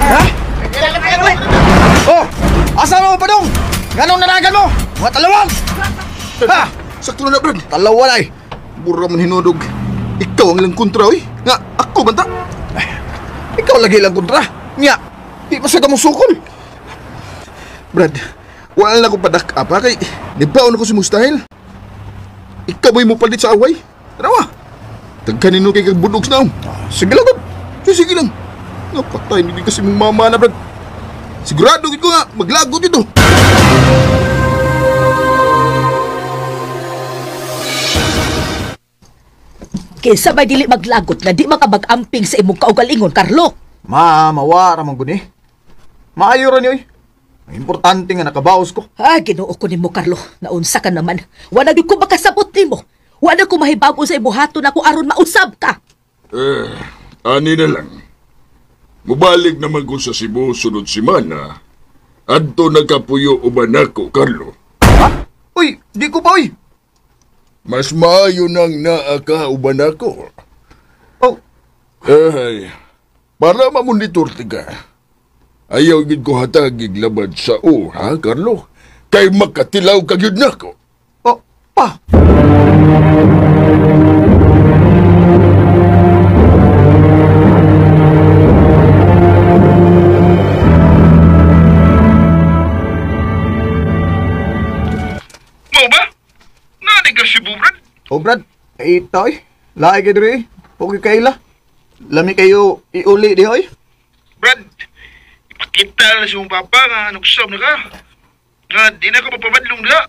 Ha? Oh! Asa mo pa dong? Ganong nanagan mo? Mga talawang! Ha? Sakto na, Brad. Talawan ay! Mura man hinudog. Ikaw ang ilang kontra, oy. Nga, ako banta. Ikaw lagi lang kontra. Nga, di pa sa kamong sukol. Brad, wala na akong padak apa kay nibaon ako si Mustahil. Ikaw ba'y mo palit sa away? Tanawa. Tagkanin no kay kag budogs na. Sige lang, God. Sige lang. Nga, patay, hindi kasi mong mama na, Brad. Sigurado gid ko nga, maglagot ito. Kinsa may dili maglagot na di makabag-amping sa imong kaugalingon, Carlo? Ma, mawara man gud eh. Maayo ra ni oy. Ang importante nga nakabaos ko. Ah, Ginoo ko nimo, Carlo. Naunsa ka naman. Wala gyud ko makasabot nimo. Wala ko mahibago sa ibuhaton ako aron mausab ka. Eh, ani na lang. Mubalik naman ko sa Cebu sunod semana. Adto nagkapuyo uban nako, Carlo. Ha? Uy, di ko pa uy. Mas maayo nang naa ka uban nako. Oh. Ay, para mamonitor ka. Ayaw gid ko hatagig labad sa o, ha, Carlo? Kay makatilaw ka gyud nako. Oh, pa. Mo ba? Nani ka si Brad? Oh, Brad, ito eh. Lahi kayo diri eh. Okay kaila. Lami kayo iuli di hoy. Brad, ipakita na si mong papa nga nagsab na ka. Nga di na ka mapabadlong dila.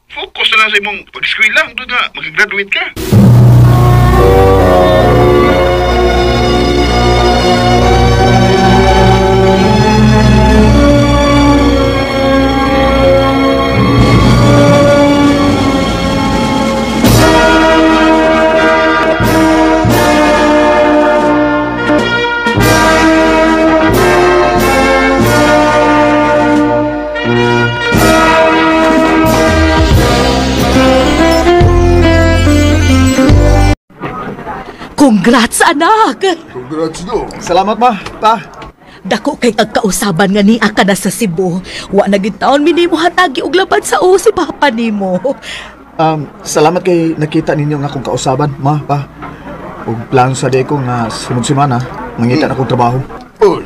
Focus na lang sa imong pag-eskwela hangtod nga makagraduate ka. Congrats, anak! Congrats, do. Salamat, ma. Pa. Dako kay tagkausaban nga niya ka na sa Cebu. Wa na gid taon minimo hatagi og labad sa o si papa nimo. Salamat kay nakita ninyo nga akong kausaban, ma, pa. Ug plano sa day ko nga sunod semana mangita na akong trabaho. Oy,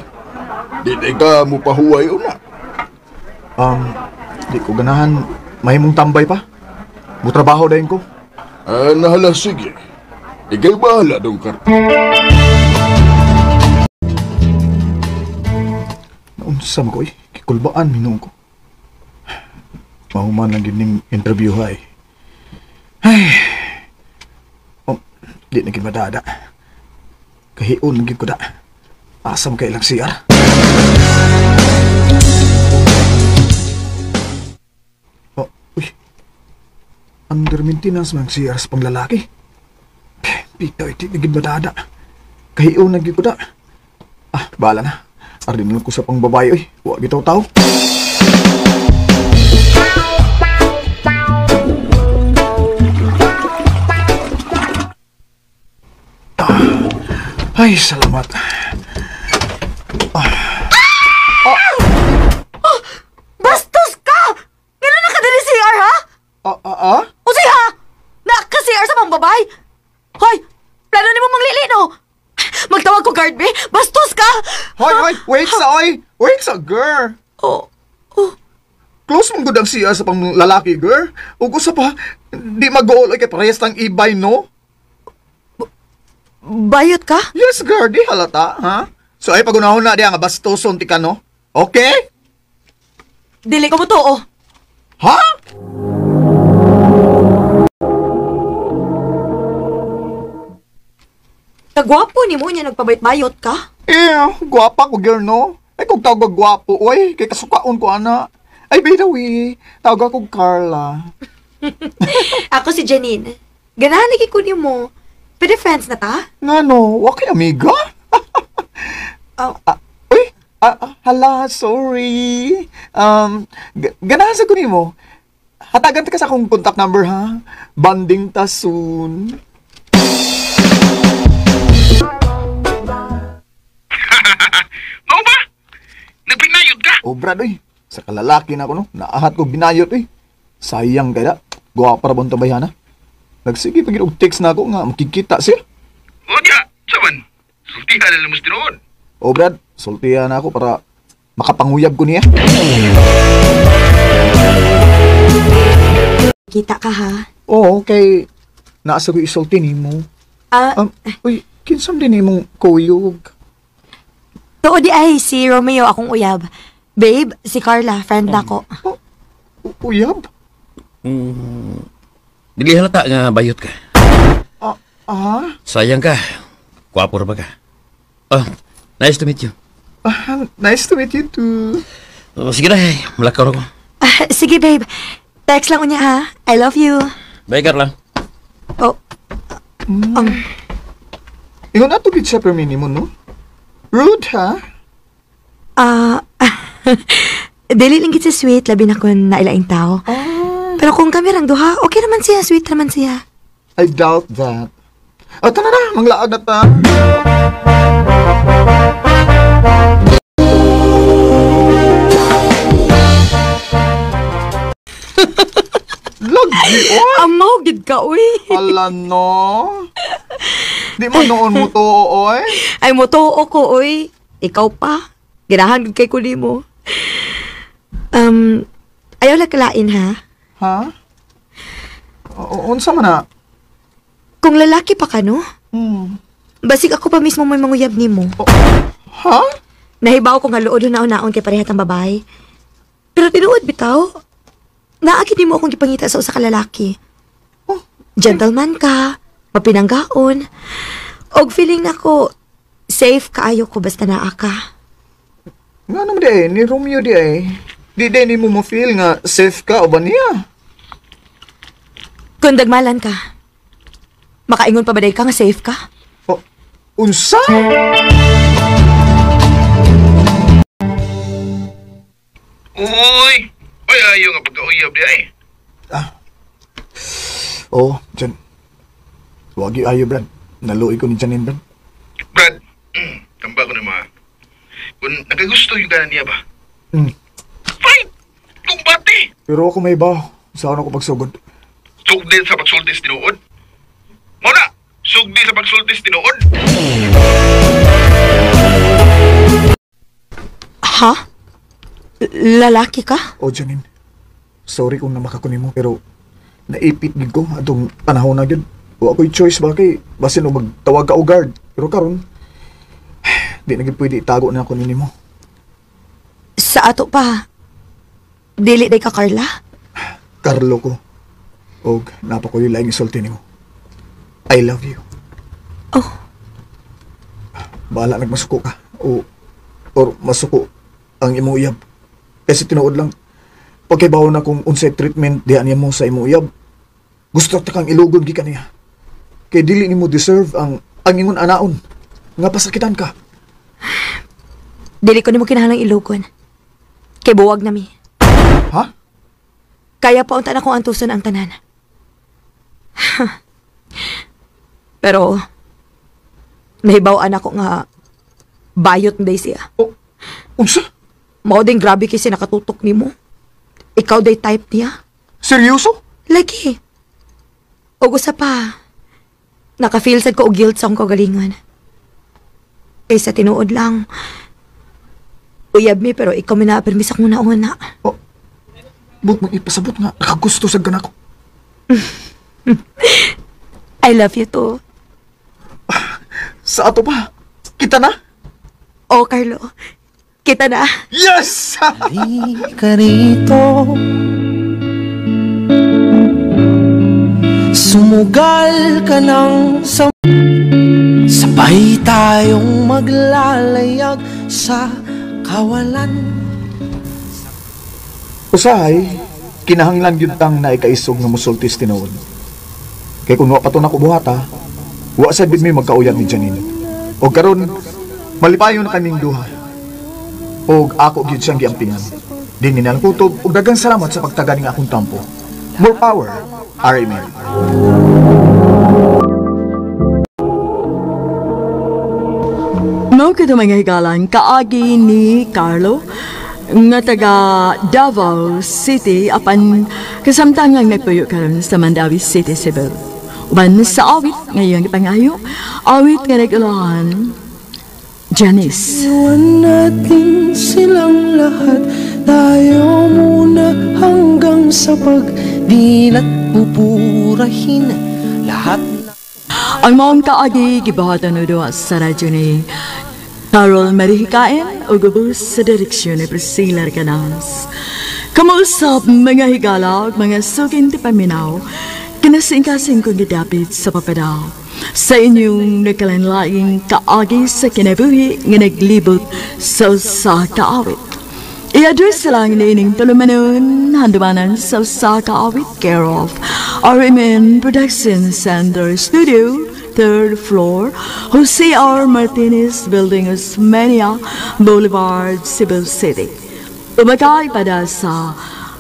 di na ka mo pahuway una. Di ko ganahan mahimong tambay pa. Mutrabaho dayon ko. Ah, nahala, sige. Ika'y bahala dong, Carlo. Naunsa man ko eh. Kikulbaan minuong ko. Mahuman lang yun ning interview ha eh. Ay. Oh, di na gid madada. Kahiun na gid ko da. Asa man kay ilang CR? Oh, uy. Under maintenance man CR sa panglalaki. Pita, di na gid madada. Kahiun na gid ko da. Ah, bahala na. Ardi na lang ko sa pangbabae, uy. Wa gitaw tao. Ay, salamat. Bastos ka! Gano'n na ka dali CR, ha? Ah? O siya, ha? Naka-CR sa pangbabae? Hoy! Plano ni mo manglili, no? Magtawag ko guard, be! Bastos ka! Hoy, hoy! Wait sa, oy! Wait sa, girl! Oh, oh. Close mong good ang CR sa panglalaki, girl. Ug usa pa, di mag-goal, oy, kay parehas tang ibay, no? Bayot ka? Yes, girl, di halata, ha? So, ay, pagunahon na diya nga bastoson ti ka, no? Okay? Dili ko mo to, oh. Ha? Kagwapo ni mo niya nagpabayot-bayot ka? Eh, gwapa ko, girl, no? Ay, kung tawag ka gwapo, oy, kay kasukaon ko, ana. Ay, by the way, tawag ako Carla. Ako si Janine. Ganahan lagi ko ni mo. Pwede friends na ta? Nga no, wa kay amiga? Oh. Uy, hala, sorry. Ganahan sa ko nimo. Hatagan ta ka sa akong contact number, ha? Banding ta soon. Brad, oy. Sa kalalaki na ako, no? Naahat ko ginayot, oy. Sayang kaya. Guwa para bang tabayhana. Nagsige pag og text na ako nga makikita siya. O niya, saman. Sultihan na lang mas tinuod. O Brad, sultihan na ako para makapanguyab ko niya. Kita ka ha? Oo, kay naasa ko isulti nimo. Uy, kinsam din imong kuyog. Tuod di ay si Romeo akong uyab. Babe, si Carla, friend nako. Oh, uyab? Dili halata nga bayot ka. Sayang ka. Kwapo ba ka? Oh, nice to meet you. Nice to meet you too. Oh, sige na, malakaw ako. Sige babe, text lang unya ha. I love you. Bye, Carla. Oh. Ingon ato gid siya per minimum, no? Rude, ha? Dili lang gid siya sweet, labi na kung nailaing tao. Pero kung kami rang duha, okay naman siya, sweet naman siya. I doubt that. Oh, tara na, manglaag na ta. Lagi, oy! Amaw, gid ka, oy! Hala, no? Di mo noon mo to, oy? Ay, mo to, ko, oy. Ikaw pa. Ginahan gid kay kuli mo. Ayaw lang kalain, ha? Ha? Unsa man na? Kung lalaki pa ka, no? Basig ako pa mismo may manguyab nimo. Oh, ha? Nahibaw ko nga luod na-unaon kay parehat ang babae. Pero tinuod bitaw, naagid nimo akong gipangita sa usa ka lalaki. Oh, gentleman ka, mapinanggaon. Og feeling nako safe kaayo ko basta naa ka. Nga naman di eh, ni Romeo di eh. Di di ni mo mo-feel nga safe ka o ba niya? Kung dagmalan ka, makaingon pa ba day ka nga safe ka? Oh, unsa? Uy! Ay, ayaw nga pagkauyab di ay. Oh, Jan. Wagi ayo, Brad. Naluoy ko ni Janine, Brad. Brad, tamba ko na mga. Kung nakagusto yung ganan niya ba? Fine! Kumbate! Pero ako may ba? Saan ako pagsugod? Sugdi sa pagsultis tinuod? Muna! Sugdi sa pagsultis tinuod! Ha? Lalaki ka? Oh, Janine. Sorry kung namakakunin mo, pero naipit gid ko atong panahon na gyud. Wa ko'y choice ba kay basin og magtawag ka og guard. Pero karon di na gyud pwede itago na ako nimo. Sa ato pa, dili day ka Carla? Carlo ko. Og napakoy laing isulti nimo. I love you. Oh. Bahala nagmasuko ka o or masuko ang imong uyab. Kasi tinuod lang, pagkaibaw na kung unsay treatment diha niya mo sa imong uyab, gusto ta kang ilugon gikan niya. Kay dili nimo deserve ang ingon anaon nga pasakitan ka. Dili ko nimo kinahanglang ilugon. Kay buwag na mi. Ha? Kaya pa unta na kong antuson ang tanan. Pero nahibaw-an ako nga bayot day siya. Oh, unsa? Mao din grabe kasi nakatutok nimo. Ikaw day type niya. Seryoso? Lagi. Og usa pa, naka-feel sad ko og guilt sa akong kaugalingon. Kaysa tinuod lang, uyab mi pero ikaw mi na-permis akong nauna. Oh, but mong ipasabot nga, nakagusto sa ganako. I love you too. Sa ato pa, kita na? Oh, Carlo, kita na. Yes! Halika rito, sumugal ka ng sabay tayong maglalayag sa kawalan. Usahay, kinahanglan gyud tang naikaisog nga musultis tinuod. Kay kung wa pa to nako buhata, wa sad gid mi magkauyab ni Janine. Og karon malipayon na kaming duha. Og ako gyud siyang giampingan. Dinhi na lang kutob og daghang salamat sa pagtaga ning akong tampo. More power, R.A. Mary. Mao kito mga higalan, kaagi ni Carlo. nga taga Davao City apan kasamtang nga nagpuyo karon sa Mandaue City, Cebu. Uban sa awit nga iyang gipangayo, awit nga nag-ulahan, Janice. Iwan natin silang lahat. Tayo muna hanggang sa pagdilat. Pupurahin lahat. Ang maong kaagi gibuhatan o duwa sa radyo ni Carol Marihikain o gubos sa direksyon ni Priscilla Canals. Kamausap mga higala ug mga suking ti paminaw, kinasingkasing kong gidapit sa papadaw sa inyong nagkalanlaing kaagi sa kinabuhi nga naglibot sa usa ka awit. I-address lang niining tulumanon, handumanan sa usa ka awit, care of RMN Production Center Studio, third floor, Jose R. Martinez Building, Osmeña Boulevard, Cebu City. Umakay pada sa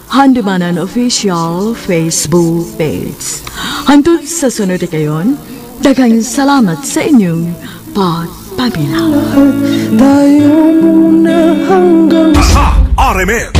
Handumanan Official Facebook page. Hantod sa sunod kayon, daghang salamat sa inyong pagpaminaw. Lahat. Tayo muna hanggang sa RMN.